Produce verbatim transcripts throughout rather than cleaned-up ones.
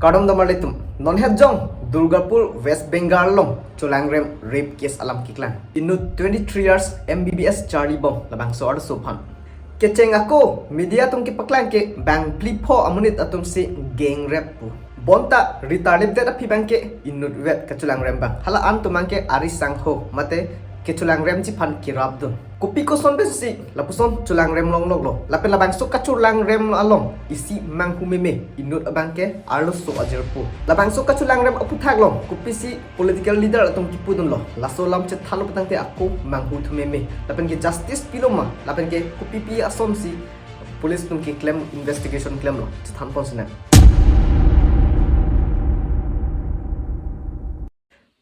Kardom damar ilitum, non het jong Durgapur, West Bengal along cholangrem rape case alam keklang. Inut twenty-three years M B B S charlibom labangso arloso aphan. Kecheng ako media atum kepaklang ke bang phli pho amonit atum si gang rape pu. Bonta ritarlipdet aphi abang ke inutvet kacholangrem abang, hala an atum abang ke ari sangho mate kecholangremji aphan kerapdun. Kopi koson pensi lapuson cholangrem longloklo? Lapen labangso kacholangrem along isi manghu meme inut abang ke arloso ajirpo. Labangso kacholangrem aphuthak along kopisi political leader atum kipudunlo? Laso alam chethanlo putangte ako manghu thu meme. Lapen ke justice pilo ma? Lapen ke kopipi asonsi police atum keklem, investigation klemlo, chethanpon sinang.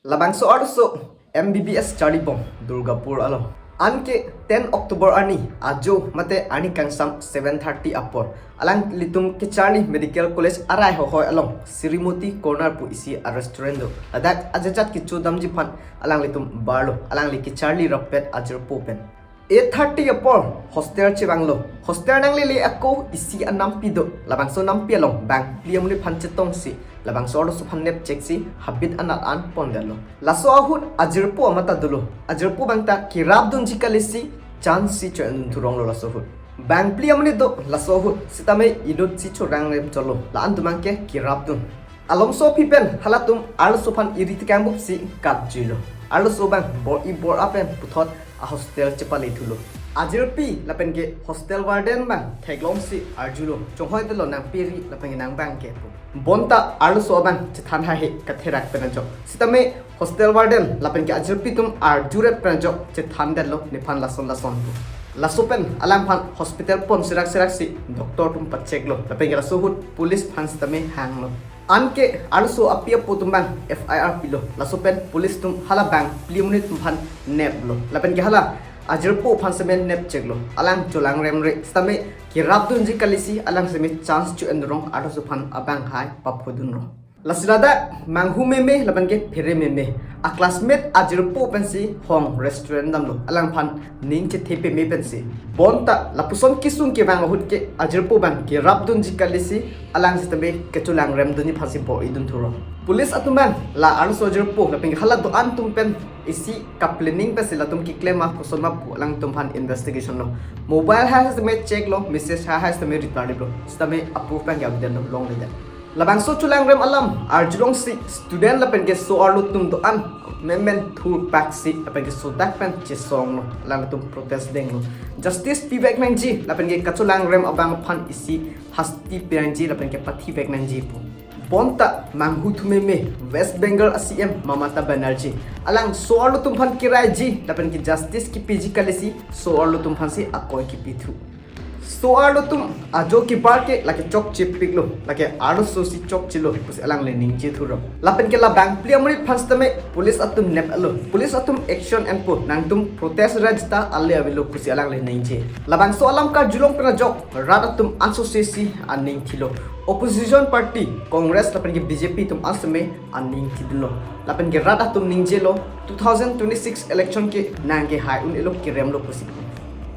Labangso arloso M B B S charlibom Durgapur along. Anke ten October arni ajo mate arni kangsam seven thirty apor alanglitum kecharli Medical College arai hohoi along Srimoti Corner pu isi a restaurant do. Ladak ajajat kechodamji aphan alanglitum barlo, alangli kecharli rappet ajirpo pen. Eight thirty apor hostel chevanglo. Hostel nanglele ako isi anampi do. Labangso nampi along bang phli amonit aphan chetongsi labangso arloso aphan nepchek si habit anat an pondetlo. Laso ahut ajirpo amat ta dolo. Ajirpo abang ta kerapdunji kalisi chance si cho-endun thuronglo laso ahut. Bang phli amonit do laso ahut, sitame inut si cholangrem cholo, la-an atum abang ke kerapdun. Alomso aphi pen halatum arloso aphan iri tekang bupsi katjuilo. Arloso abang bor-i bor-a pen puthot a hostel chepale thulo. Ajirpi lapen ke hostel warden abang theklongsi arjulo, chonghoi delo nang piri lapen ke nang bang ke pu. Bonta arloso abang chethan haihe katherak pen ajok. Sitame hostel warden lapen ke ajirpi atum arjuret pen ajok chethandetlo nephan lason lason pu. Laso pen alangphan hospital pon serak serak si doctor atum pacheklo. Lapen ke laso ahut police aphan sitame hanglo. Anke arloso api apo atum abang F I R pilo. Laso pen police atum hala bang phli amonit atum aphan neplo. Lapen ke hala ajirpo aphan sitame nepcheklo. Alang cholangremre sitame kerapdunji kalisi alang sitame chance cho-endunrong arloso aphan abang hai paphodunrong. Lasi ladak manghu meme lapen ke phere meme a classmate ajirpo pensi hong restaurant damlo, alangphan ning chethe peme pensi. Bonta lapuson kesung kevang ahut ke ajirpo abang kerapdunji kalisi alang sitame kecholangremdunji aphansi bor-idun thurong. Police atum abang la arloso ajirpo lapen ke hala do-an atum pen isi kaplanning pensi latum keklem ma koson ma pu alangtum aphan investigation lo. Mobile hai sitame cheklo, message hai hai sitame ritarliplo. Sitame approve abang ke avedetlo, longledet. Labangso cholangrem alam arjulongsi student lapen ke so-arlo atum do-an memen thurpaksi lapen ke sodak pen chesonglo, alangtum protest denglo. Justice pivek nangji lapen ke kacholangrem abang aphan isi hasti pinangji lapen ke pathivek nangji pu. Bonta manghu thu meme West Bengal a C M Mamata Banerjee, alang so-arlo atum aphan keraiji lapen ke justice kipiji kalisi so-arlo atum aphansi akoi kipithu. So-arlo atum ajo kebar ke lake chokchepiklo, lake arloso si chokchelo pusi alangli ningje thurong. Lapen ke la bang phli amonit aphan sitame police atum neplo. Police atum action enpo, nangtum protest rajta ale avelo pusi alangli ningje. Labangso alam karjulong pen ajok rat atum ansose si aning thilo. Opposition party Congress lapen ke B J P atum an sitame aning thidunlo. Lapen ke rat atum ningjelo, two thousand twenty-six election ke nang ke hai un-elo, keremlo pusi.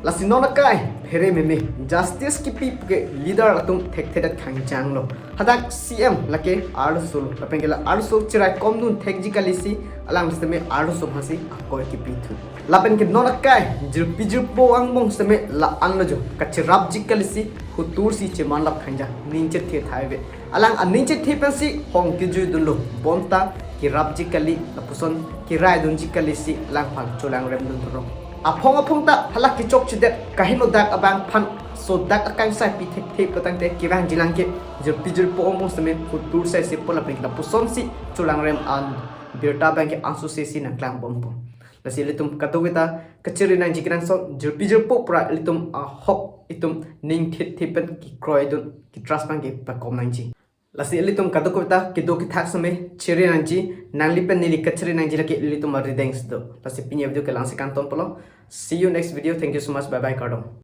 Lasi non akai phere meme justice kipi ke leader atum thekthedet khangjanglo. Hadak C M lake arloso lo, lapen ke la arloso cheraikomdun thekji kalisi alang sitame arloso aphansi akoi kipithu. Lapen ke non akai jirpi jirpo angbong sitame la-anlo jo, kacherapji kalisi hutur si chemanlap khangja, ning chethe thaive. Alang aning chethe pensi hong kejuidunlo, bonta kerapji kali lapuson keraidunji kalisi alangphan cholangremdun thurong. Aphong aphong ta hala kechokchedet kaheno dak abang aphan sodak akangsai pi thekthe putangte kevangjilang ke jirpi jirpo angbong sitame hutur sai sepo lapen ke lapusonsi cholangrem an birta abang ke ansose si nangklangbompo. Lasi ilitum kadokave ta kachere nangji kenangsot, jirpi jirpo pura ilitum ahok itum ning thekthe pen kekroidun, ketrust abang ke pakom nangji. Lasi ilitum kadokave ta kedo kethak sitame chere nangji, nangli pen neli kachere nangji lake ilitum arideng si do. Lasi pini a-video ke la-ansi kangtonpolo. See you next video. Thank you so much. Bye bye. Kardom.